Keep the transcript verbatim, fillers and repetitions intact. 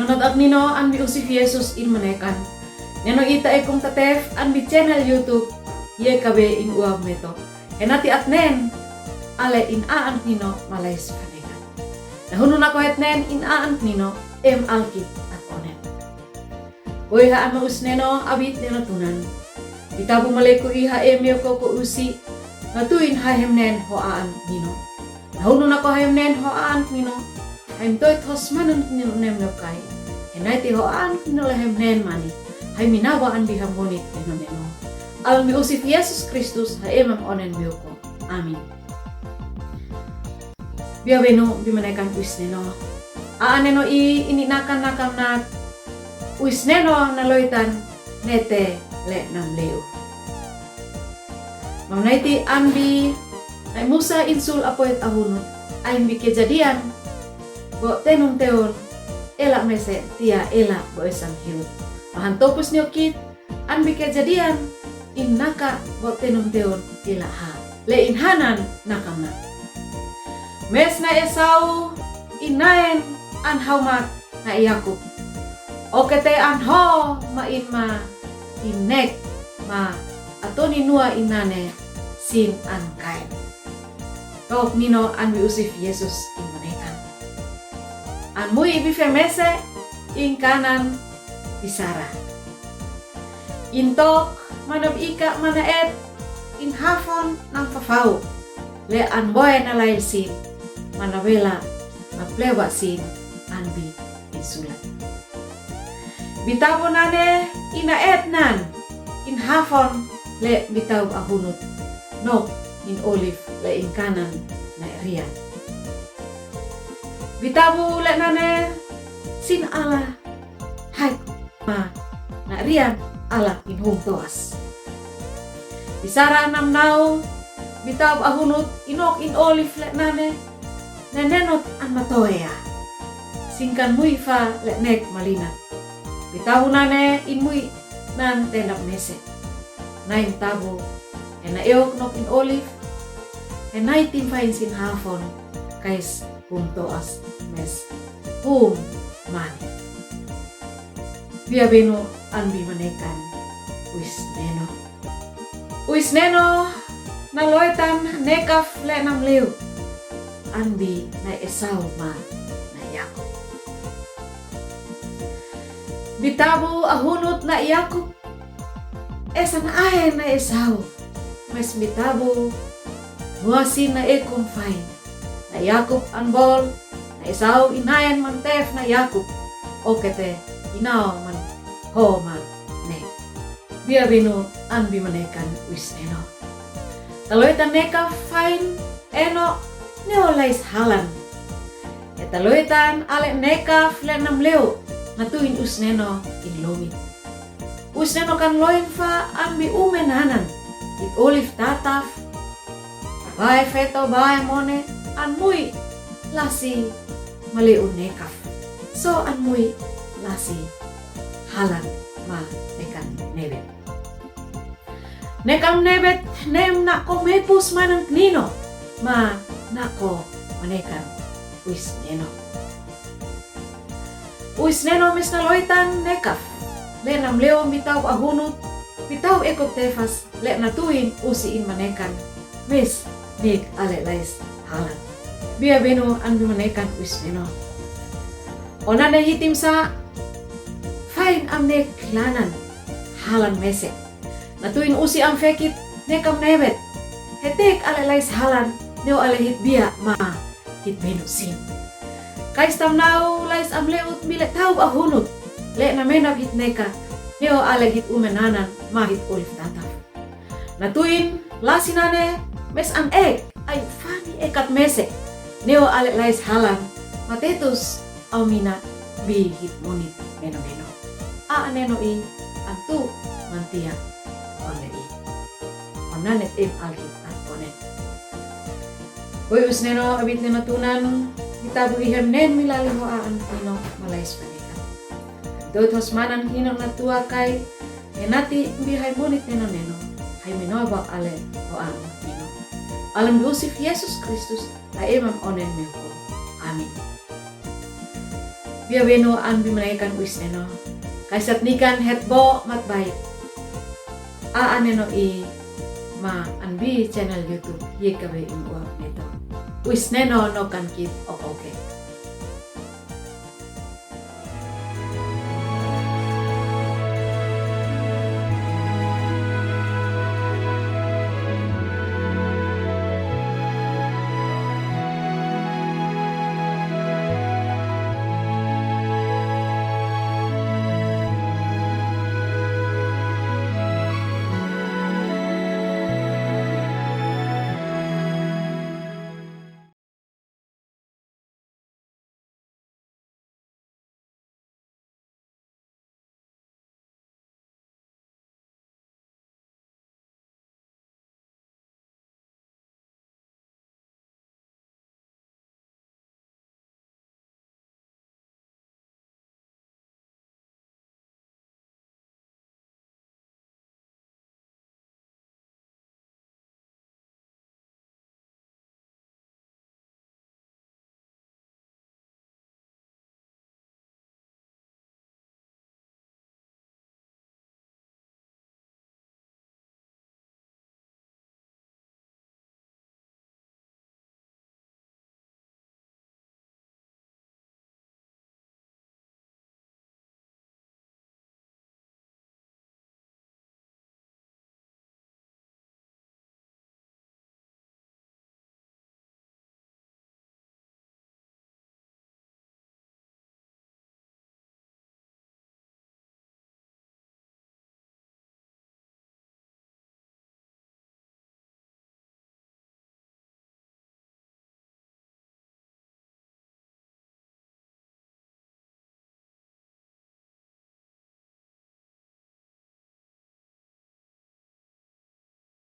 Nota ak nino an bi usif Yesus in manekan. Neno i ta ekong tatef an bi channel YouTube, ye kabe in uwa meto. Henati atnen, ale in aan nino malais panekan. Na hunu nako hetnen in aan nino, em alkit at onen. Boi ha ama us neno abit neno tunan. Bitabu maleku i ha emi oko ko usi, na tuin ha hemnen ho aan nino. Na hunu nako ha hemnen ho aan nino, ha im toi thos manan nino nem no kai. Henai ti ho aan nino le hemnen mani, ha im inabo an bi ha monit neno neno. Alam bi usif Yesus Kristus ha emam onen mi oko. Amin. Bia benu bi manekan uis neno. Aan neno i ini nakan nakam nak uis neno na loitan nete le namleu. Mamanai ti an bi nai Musa insul apoit ahunut, ain bi Kejadian, bo tenum teun, ela mese tia ela bo esam hiut. Mahan topus niokit, an bi Kejadian, in naka bo tenum teun ila ha. Le in hanan nakam nak. Mes na Esau, in naen an haumak na Yakub. Okete an ho ma in ma in nek ma atoni nua in nane sin an kaen. Tok nino an bi usif Yesus in manekan. An mui bi fe mese in kanan bi Sara. In tok, mana bi ika mana et, in hafon nang fafau. Le an boe na lail sin, mana bela, na pleba sin, an bi insulan. Bitabu nane, ina et nan, in hafon, le bitabu ahunut, nok, in olif, le in kanan, na rian. Bitabu le nane, sin ala, hai. Ma, na rian ala in hung toas. Bi Sara namnau, bitabu ahunut inok in olif le nane, ne nenot an matoea. Singkan mui fa le nek malina. Bitabu nane in mui nan tendap mese. Nain tabu, ena eok nok in olif, enai timfain sin hafon, kais hung toas mes hung mane. Bia benu an bi manekan uis neno. Uis neno na loitan nekaf le namleu. An bi na Esau ma na Yakub. Bitabu ahunut na Yakub. Esan aen na Esau. Mes bitabu. Nuasin na ekong fain. Na Yakub an bol, na Esau inaen mantef na Yakub. Okete inao man ho ma ne. Bia binu an bi manekan uis neno. Taloitan nekaf fain eno neo lais halan. E taloitan ale nekaf le namleu na tuin uis neno in lomi. Uis neno kan loin fa an bi ume nanan, it olif tataf, bae feto bae mone, an mui lasi maleu nekaf. So an mui lasi halan ma nekan nebet. Nekam nebet nem nako mepus manan nino, ma nako manekan uis neno. Uis neno mes na loitan nekaf, le namleu mitau ahunut, mitau ekop tefas, le na tuin usi in manekan, mes nek ale lais halan. Bia binu an bi manekan uis neno. Ona ne hitim sa, fain am nek lanan, halan mese. Na tuin usi am fekit, nekam nebet. Hetek ale lais halan, neo ale hit bia ma hit benu sin. Kais tamnau lais am leut mi le tau ahunut, le na menap hit neka, neo ale hit ume nanan ma hit olif tataf. Na tuin lasi nane mes an ek, ai fani ekat mese, neo ale lais halan, ma tetus au mina bi hit monit meno meno. A neno i antu mantia one i. Ona ne tem al hit an one. Boi uis neno abit neno tunan, i tabu i hem nen mi lali ho a an hino ma lais panekan. Dot hos manan hino na tua kai, e nati bi hai monit neno neno, hai mino ba ale ho a an hino. Alam bi usif Yesus Kristus, a emam onen meko. Amin. Bia wenu an bi mane kan wis neno. Kaisat ni kan het bo mat bai. A aneno i ma an bi channel YouTube ye kabe in wa neto. Wis neno no kan kit oke oke.